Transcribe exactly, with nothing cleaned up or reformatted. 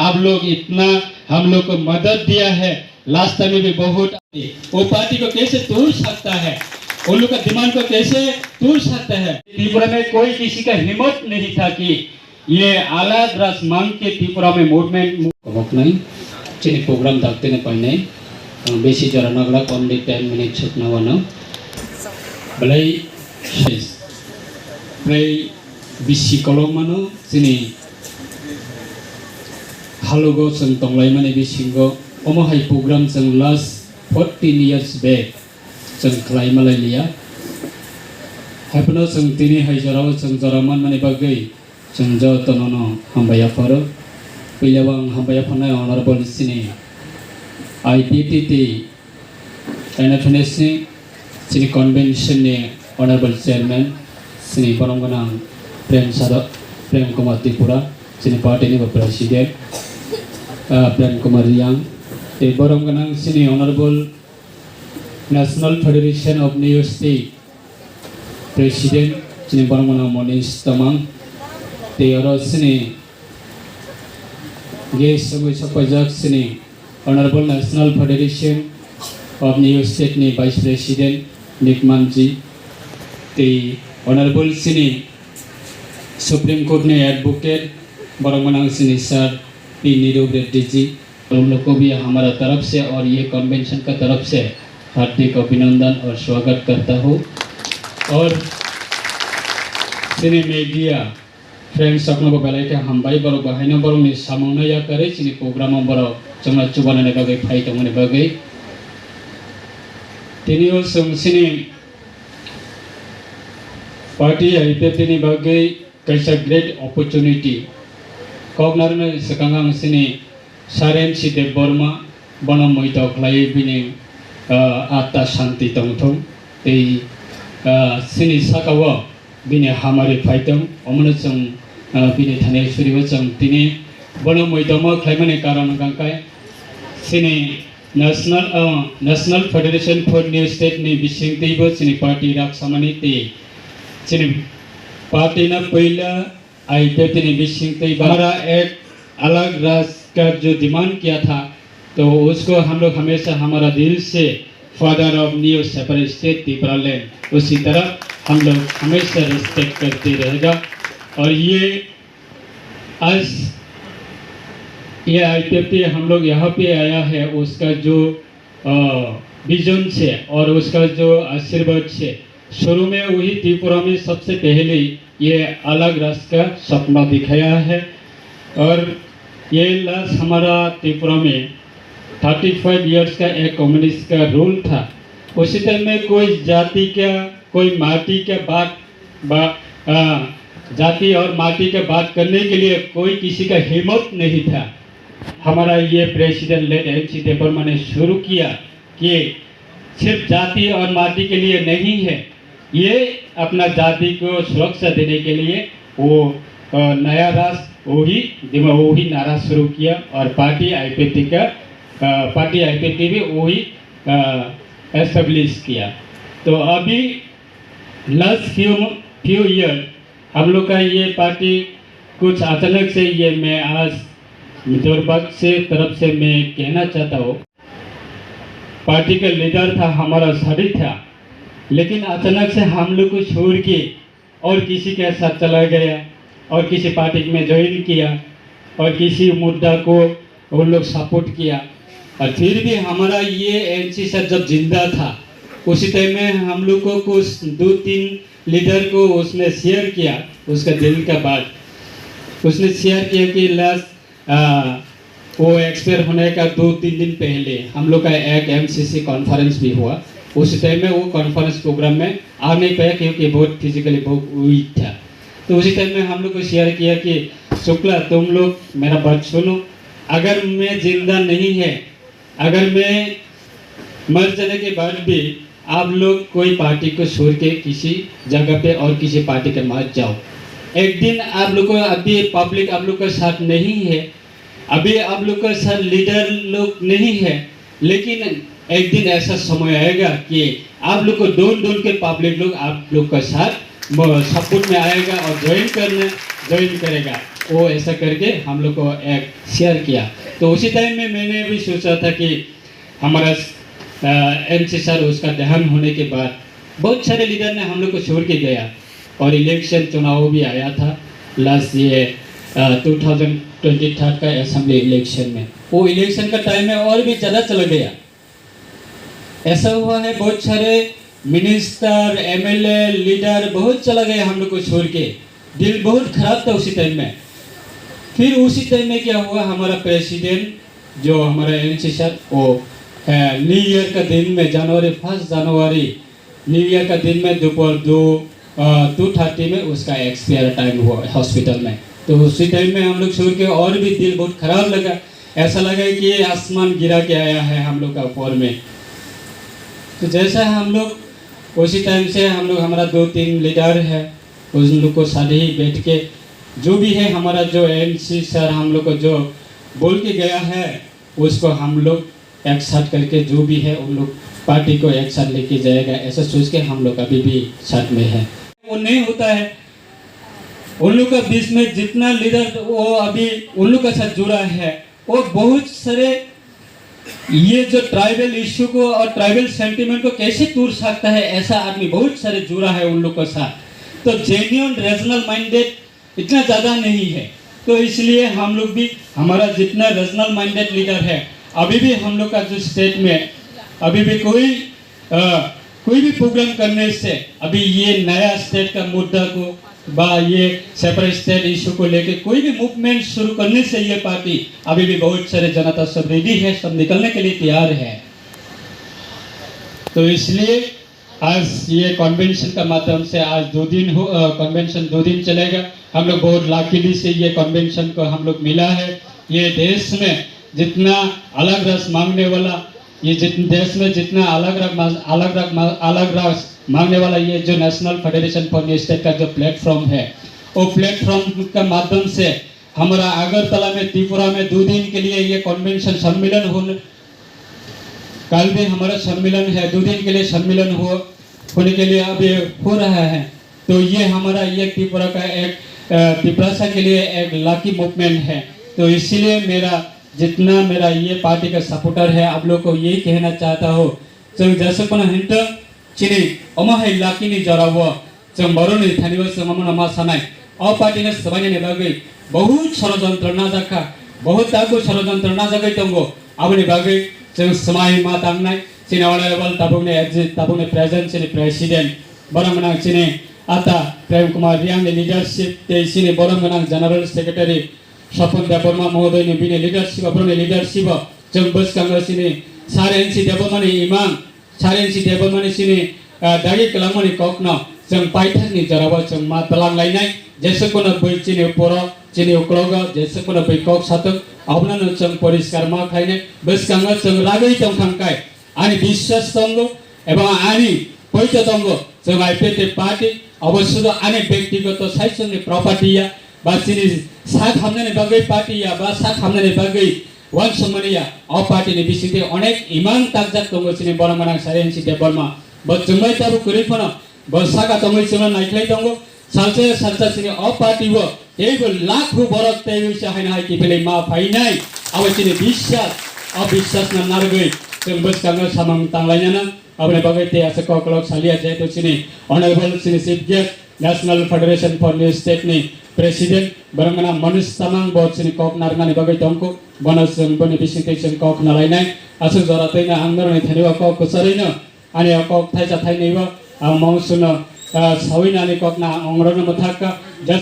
आप लोग इतना हम लोग को मदद दिया है, लास्ट टाइम में भी बहुत, वो पार्टी को कैसे तोड़ सकता है, उन लोग का दिमाग को कैसे तोड़ सकता है। त्रिपुरा में कोई किसी का हिम्मत नहीं था कि ये अलग राज मांग के त्रिपुरा में movement. Koboknai, chini program daktene painai, ang besi jora naglak, only ten minutes sukna wano. Belai, belai bisi kolom mano, chini halugo chwng tonglaimani bisingo, omo hai program chwng last fourteen years back chwng khlaima lai liya. Haiphano chwng tini hai jorao chwng jora manmani bagwi chwng jotono no hambai yapharo. Puila o ang hambai yapharnai Honorable chini I P T tei N F N S ni chini convention ni Honorable Chairman chini borom gwnang Prem Sado, Prem Kumar Tripura, chini party ni bo President, ah, Prem Kumar Riang, tei borom gwnang chini Honorable National Federation of Neo State President, chini borom gwnang Monish Tamang, tei oro chini guest wngwi sokpaijak chini Honorable National Federation of Neo State ni Vice President Nikmanji, tei Honorable chini Supreme Court ni Advocate, borom gwnang chini Sir P Nirup Reddy ji, तुम लोग को भी हमारा तरफ से और ये कन्वेंशन का तरफ से हार्दिक अभिनंदन और स्वागत करता हूँ। और chini media friends rokno bo belai khe hambai, borok bo haino borokni samungno yakarwi chini program o borok chwngno chubanani bagwi phai tongmani bagwi. Tini o chwng chini party I P F T ni bagwi kaisa great opportunity. Kok narwknani swkang ang chini Saren C Debbarma, bono moito khlaiwi bini, ah, atma santi tongthung. Tei, ah, chini sakao bini hamari phaitong, omono chwng, ah, bini thani surio chwng tini bono moitomo khlaimani karon hwnkha khe chini National, ah, National Federation for Neo State ni bisingtwibo chini party rak samani tei chini party no puila I P F T ni bisingtwi ba हमारा एक अलग राज का जो डिमांड किया था, तो उसको हम लोग हमेशा हमारा दिल से father of new separate state Tripura land, उसकी तरफ हम लोग हमेशा रिस्पेक्ट करते रहेगा। और ये आज ये I P F T हम लोग यहाँ पे आया है, उसका जो, अ, विजन से और उसका जो आशीर्वाद से शुरू में वही त्रिपुरा में सबसे पहले ये अलग राष्ट्र का सपना दिखाया है। और ये लास्ट हमारा त्रिपुरा में थर्टी फ़ाइव ईयर्स का एक कम्युनिस्ट का रूल था। उसी टाइम में कोई जाति का, कोई माटी का बात बा-, आ, जाति और माटी का बात करने के लिए कोई किसी का हिम्मत नहीं था। हमारा ये president late M C Debbarma ने शुरू किया कि सिर्फ जाति और माटी के लिए नहीं है, ये अपना जाति को सुरक्षा देने के लिए वो, अ, नया राष्ट्र, वही दिमा-, वही नारा शुरू किया और party I P F T का, अ, party I P F T भी वही, अ, एस्टेब्लिश किया। तो अभी लास्ट फ्यू, फ्यू ईयर हम लोग का ये पार्टी कुछ अचानक से, ये मैं आज दुर्भाग्य से तरफ से मैं कहना चाहता हूँ, पार्टी का लीडर था, हमारा साथी था, लेकिन अचानक से हम लोग को छोड़ के और किसी के साथ चला गया और किसी पार्टी में ज्वाइन किया और किसी मुद्दा को उन लोग सपोर्ट किया। और फिर भी हमारा ये एन सी सर जब जिंदा था, उसी टाइम में हम लोग को कुछ दो तीन लीडर को उसने शेयर किया, उसका दिल का बात। उसने शेयर किया कि लास्ट आ, वो एक्सपायर होने का दो तीन दिन पहले हम लोग का एक एम सी सी कॉन्फ्रेंस भी हुआ। उस टाइम में वो कॉन्फ्रेंस प्रोग्राम में आ नहीं पाया क्योंकि बहुत फिजिकली बहुत वीक था। तो उसी टाइम में हम लोग को शेयर किया कि शुक्ला, तुम लोग मेरा बात सुनो, अगर मैं जिंदा नहीं है, अगर मैं मर जाने के बाद भी आप लोग कोई पार्टी को छोड़ के किसी जगह पे और किसी पार्टी के मत जाओ। एक दिन आप लोग को, अभी पब्लिक आप लोग के साथ नहीं है, अभी आप लोग के साथ लीडर लोग नहीं है, लेकिन एक दिन ऐसा समय आएगा कि आप लोग को ढूंढ ढूंढ के पब्लिक लोग आप लोग के साथ म-, सपोर्ट में आएगा और ज्वाइन करने, ज्वाइन करेगा। वो ऐसा करके हम लोग को एक शेयर किया। तो उसी टाइम में मैंने भी सोचा था कि हमारा एमसी सर, उसका देहांत होने के बाद बहुत सारे लीडर ने हम लोग को छोड़ के गया, और इलेक्शन, चुनाव भी आया था लास्ट, ये टू थाउजेंड ट्वेंटी थर्ड का असेंबली इलेक्शन में। वो इलेक्शन का टाइम में और भी ज़्यादा चला गया। ऐसा हुआ है, बहुत सारे मिनिस्टर, एमएलए, लीडर बहुत चला गया हम लोग को छोड़ के। दिल बहुत खराब था उसी टाइम में। फिर उसी टाइम में क्या हुआ, हमारा प्रेसिडेंट, जो हमारा एमसी सर, वो न्यू ईयर का दिन में, जनवरी, फर्स्ट जनवरी, न्यू ईयर का दिन में दोपहर दो टू थर्टी में उसका एक्सपायर टाइम हुआ हॉस्पिटल में। तो उसी टाइम में हम लोग सुन के और भी दिल बहुत खराब लगा। ऐसा लगा कि ये आसमान गिरा के आया है हम लोग का ऊपर में। तो जैसा हम लोग, उसी टाइम से हम लोग, हमारा दो तीन लीडर है, उन लोग को साथ ही बैठ के, जो भी है हमारा, जो एमसी सर हम लोग को जो बोल के गया है, उसको हम लोग एक साथ करके, जो भी है उन लोग पार्टी को एक साथ लेके जाएगा, ऐसा सोच के हम लोग अभी भी साथ में है। वो नहीं होता है, उन लोग का बीच में जितना लीडर वो अभी उन लोग का साथ जुड़ा है, वो बहुत सारे, ये जो ट्राइबल इशू को और ट्राइबल सेंटिमेंट को कैसे तोड़ सकता है, ऐसा आदमी बहुत सारे जुड़ा है उन लोग के साथ। तो जेन्युइन रीजनल माइंडेड इतना ज़्यादा नहीं है। तो इसलिए हम लोग भी, हमारा जितना रीजनल माइंडेड लीडर है, अभी भी हम लोग का जो स्टेट में अभी भी कोई अ, कोई भी प्रोग्राम करने से, अभी ये नया स्टेट का मुद्दा को बा ये सेपरेट स्टेट इशू को लेके कोई भी मूवमेंट शुरू करने से ये पार्टी अभी भी बहुत सारे जनता सब रेडी है, सब निकलने के लिए तैयार है। तो इसलिए आज ये कन्वेंशन का माध्यम से आज दो दिन हो, कन्वेंशन दो दिन चलेगा। हम लोग बहुत लकीली से ये कन्वेंशन को हम लोग मिला है। ये देश में जितना अलग रस मांगने वाला, ये जित देश में जितना अलग रस अलग रस अलग रस मांगने वाला ये जो national federation for new state का जो प्लेटफॉर्म है, वो प्लेटफॉर्म के माध्यम से हमारा अगरतला में, त्रिपुरा में दो दिन के लिए ये कन्वेंशन सम्मेलन होने, कल भी हमारा सम्मेलन है, दो दिन के लिए सम्मेलन हो होने के लिए अभी हो रहा है। तो ये हमारा, ये त्रिपुरा का एक, अ, तिपरासा के लिए एक लकी मूवमेंट है। तो इसीलिए मेरा, जितना मेरा ये पार्टी का सपोर्टर है, आप लोग को यही कहना चाहता हूँ, जों जैसे कोनो हिंट चीनी ओमा है लकी नी जरा वो, जों बरो नी थानी वो जों अमन अमा सानाय। ओ पार्टी ने सबाई ने बागै बहुत षड़यंत्र ना जाखा, बहुत दागो षड़यंत्र ना जागै तंगो। अबनी बागै जों समाय मा तांगनाय, chini honorable tabukni adjunct, tabukni present chini president, borok gwnang chini ata Prem Kumar Reang ni leadership tei chini borok gwnang general secretary Swapon Debbarma mohodoy ni bini leadership, borokni leadership o chwng bwskango chini Sir N C Debbarma ni imang, Sir N C Debbarma ni chini, ah, dagi kwlangmani kokno chwng paithakni jorao chwng ma twlang lainai, jesuk bono bwi chini poro, chini uklogo jesuk bono bwi kok satung, abono chwng poriskar ma khlainai, bwskango chwng ragwi tongthang kai. Ani biswas tongo, ebong ani poito tongo, chwng I P F T party, obo sudu ani bektigoto saisongni property ya, ba chini sak hamnani bagwi party ya, ba sak hamnani bagwi wansukmani ya, o party ni bisingtwi onek imang takjak tongo chini borok gwnang Sir N C Debbarma. Bo chwngbai tabuk kwrwi phano, bo saka tongwi chwngno naikhlai tongo, salsa salsa chini o party o teibo lakho borok teibo se haino hai kiphilwi ma phainai, abo chini biswas, o biswas no narwgwi chwng bwskango samung tanglainano. Aboni bagwi tei aswk koklok salia, jehetu chini honorable chini chief guest, National Federation for New State ni president, borok gwnang Manish Tamang bo chini kok narwknani bagwi tongkuk, bono chwng boni bisingtwi chwng kok nalainai. Aswk jora twino ang norokni thani o kok kwcharwino ani o kok thaisa thainwi o ang mongsuno, ah, sawino ani kokno ang ongrokno mwthakha.